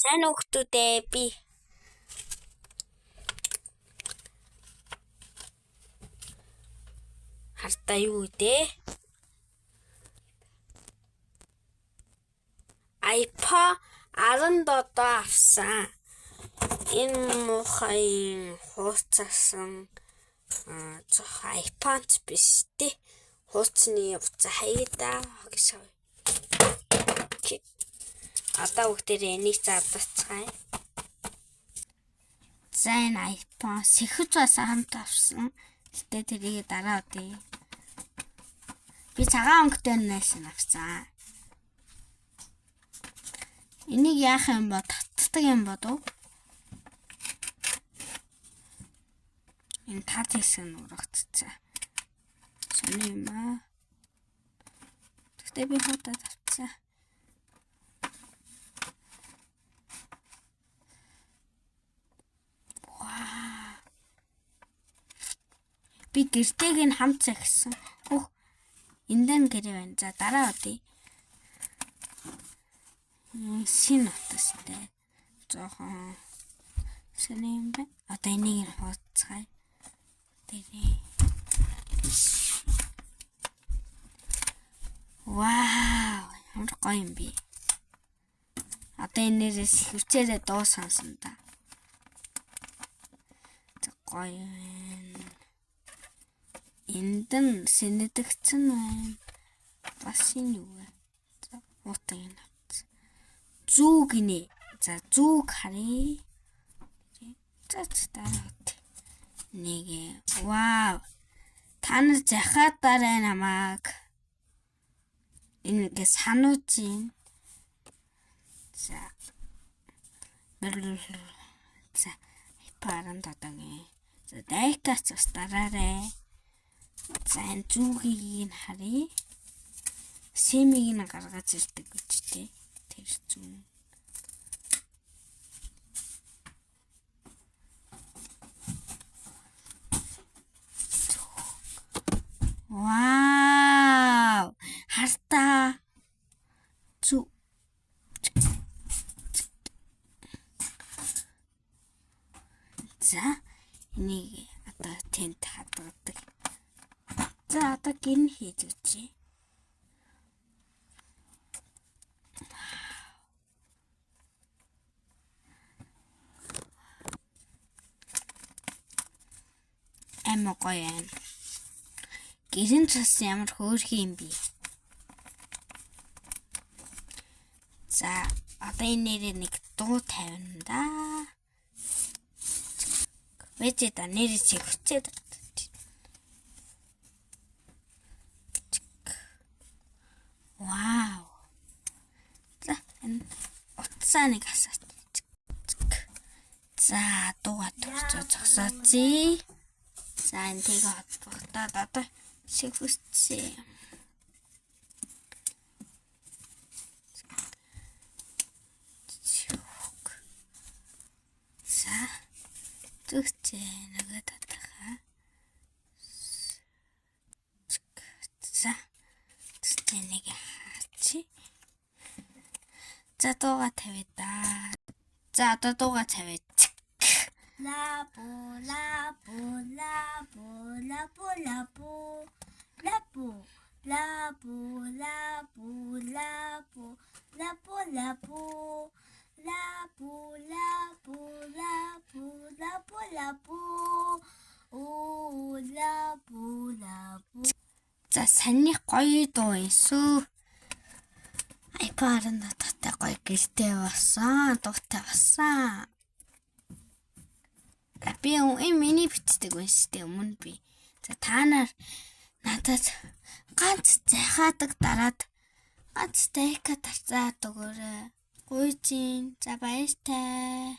Сайн уу хүмүүдээ, би хартаа юу гэдэг iPhone 17 авсан. Энэ муухай хууцаасан жоох iPhone ч биш тий. Хууцны утас хаяада гэж. Одоо бүгдээрээ энийг задлацгаая. За, энэ iPhone сэхэж бас хамт авсан. Гэтэ тэрийг дараа удаа. Би цагаан өнгөтэй найсан авсан. Энийг яах юм ба, татдаг юм болов? Энэ тат хэсэг нь ургацсан. Сони юм аа. Гэхдээ би хуудаад авцсан. Вау. Би гэртэйг нь хамт цагсан. Хөх, эндэн гэрээ байна. За, дараа удаа. Шин утастай. Жохон сони юм байна. Одоо энийг нь хууцгаая. Дэрээ. Вау, ямар гоё юм бэ. Одоо энээрээс хөвчээрээ дуу сонсон да. За, гоё байна. Энд нь сэнэдэгцэн байна. Бас энэ юу вэ? За, уутан юм авсан. Зүү гинэ. За, зүүг харъя. За, дараа. Нэг, вау. Та нар захиадаарай намайг. Энэ ингээ санууж юм. За. За, iPhone 17-гийн. За, дайкац бас дараарай. За, энэ зүүгийг нь харъя. Сэмийг нь гаргаж ирдэг гэж тий. Тэр зүүн. Вау! Хартаа. Зү. За, энийг одоо тэнд хадгадаг. За, одоо гин хийж үзье. Амар гоё юм. Гэрэн цус ямар хөөрхөн юм бэ? За, одоо энэ нэрээ нэг дуу тавина да. Вэжээ да, нэрээ чи хүчээд. Вау. За, энэ утсаа нэг асаач. За, дууга төрчөө зогсооцъя. За, энэ тэгээ холбогдоод одоо шиг хүссэн. За, зүгчээ нөгөө татахаа. За, зүгчээ нэг хаач. За, дууга тавиа да. За, одоо дууга тавиа. Лабу лабу лабу лабу лабу лабу лабу лабу лабу лабу лабу лабу лабу лабу лабу лабу оо лабу лабу. За, санийх гоё дуу юмсүү. iPhone 17-тай гоё гэртэй болсон, дуутай болсон. Би энэ миний бичдэг юм шүү дээ, өмнө би. За, та нар надад ганц захаадаг дараад, ганц дайка тарцаад өгөөрэй. Гуйжин. За, баяртай.